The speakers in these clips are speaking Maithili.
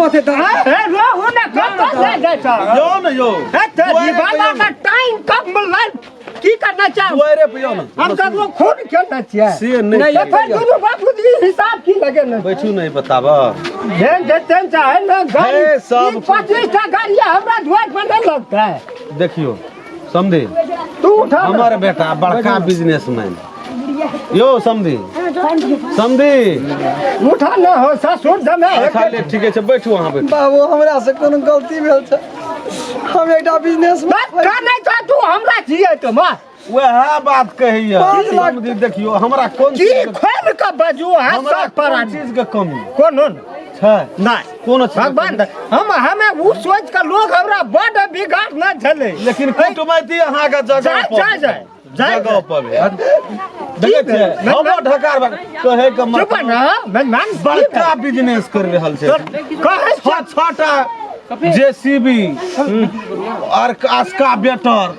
ओते तऽ हे रहू ने कतऽ लए जाइ छह यौ ने यौ हे तेरी बाबा का टाइम कब मिलल की करना चाह दुआरे पे यौ ने हम ककरो खून केने छियै से नहि तऽ फेर दुनू बापूजी हिसाब की लगे ने बैठू नहीं बताब जेन जे तेन चाहे ने गाड़ी हे, सब ई 25 टा गाड़ी हमरा दुआर पर नहीं लगता है देखियो समझी तू उठा ना। हमर बेटा बड़का बिजनेसमैन यौ समझी समझी उठा ना हो ससुर जमे अच्छा ले ठीके छै बैठू अहाँ बैठू बाबू हमरा से कोनो गलती भेल छै हम एकटा बिजनेस बस का नहीं था तू हमरा छियै तो मां वएह बात कहैया 5 लाख। समझी देखियो हमरा कोन की चीज के- खोल के बजू हाथ हमरा सब पर कोन चीज के कमी कोनो न। छै नहीं कोनो चीज के भगवान हम हमें उ सोच के लोग हमरा बड बिगाड़ न छले कमी? लेकिन कुटुमैती अहाँके जगह जाय पर जाय जाय जाय जगह पर भेल। देखै छियै नहि, हमर ढकार कहै के चुप मतलब ना मैं मान बड़का बिजनेस कर रहल छै कहै छह छहटा जेसीबी और अस्कावेटर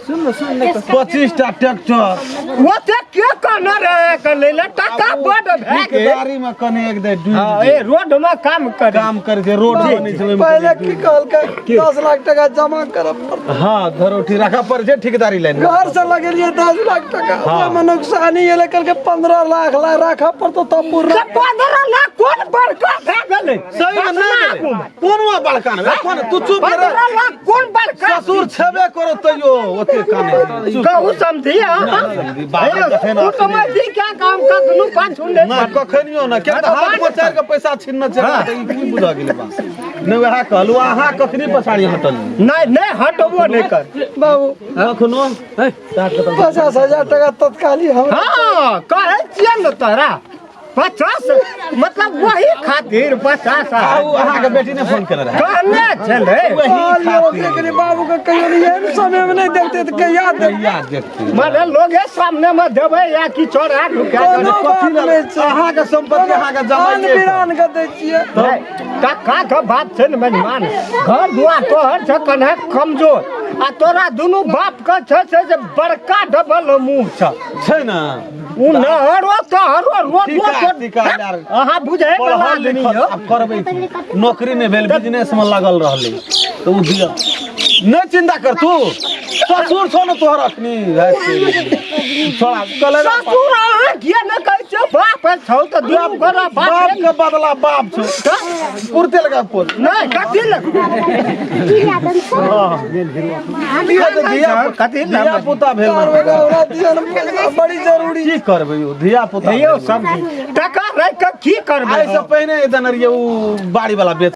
25 टा ट्रैक्टर ओते के कहने रहे के ले टका बड भए गेल गाड़ी में कने एक दे डूबि हाँ, ए रोड में काम करे काम करे छै रोड बनै छै ओहिमे पहिले कने की कहलकै 10 लाख टका जमा करऽ पड़तै। हाँ धरोठी राखऽ पड़ै छै ठेकेदारी लाइन में घर से लगेलियै 10 लाख टका ओहिमे नुकसानी एलै कहलकै 15 लाख ला राखऽ पड़तौ तब पूरा तऽ 15 लाख कोन बड़का भए गेलै सही में नहि भेलै। कोनो बड़का नहि कोन तू चुप रह 15 लाख कोन बड़का ससुर छेबे करो तैयो ओते काने चुप कहू समझी अहाँ समझी, बाप रे, कखन ओ समझी क्या काम कखनो पाछू नहि ना कखनियो ना किया तऽ हाथ पचारि के पैसा छिनने छै तऽ ई की बुझऽ गेलै बात नहि वएह कहलहुँ अहाँ कखनी पछाड़ी हटल नहि नहि हटबो नहि कर बाबू कखनो 50,000 टका तत्काली हमरा हाँ कहै छियै ने तोरा 50 मतलब वही खातिर 50 आ उ अहाँके बेटी ने फोन केने रहै कहने छलै वही कहलियै खातिर ओकरे बाबू के कहियो नहीं एहन समय में नहीं देखते तऽ कहिया देखते कहिया देखते माने लोगे सामने में देबै या कि चोरा ढुका कोनो बात नहि छै अहाँके संपत्ति अहाँके आन जमाइए बिरान के दै छियै टका के बात छै ने मेजमान घर दुआर तोहर छै कने कमजोर आ तोरा दुनू बाप के छै से जे बड़का डबल मुँह छै छै ने उ नहरो तोहरो रोडो ठीका तोहर- ठीका यार अहाँ बुझै वला पढ़ल आदमी लिखल यौ आब करबै की? नौकरी नहि भेल बिजनेस में लागल रहलै तऽ ओ दिअ नहि चिंता कर तू ससुर छौ ने तोहर अखनी छोड़ा कहले ससुर अहाँ किया ने कहै छियै बाप छौ तऽ दुनू गोरा बाप बाप के बदला बाप छौ कुर्ते लगा पोल नहि कथी लग दिया तऽ धिया कथी लग? धिया पुता भेल ने। हमरा दिअ ने पैसा बड़ी जरूरी की करबै यौ धिया पुता यौ समझी टका राखि कऽ की करबै आइ से पहिने देने रहियै ओ बाड़ी वाला बेच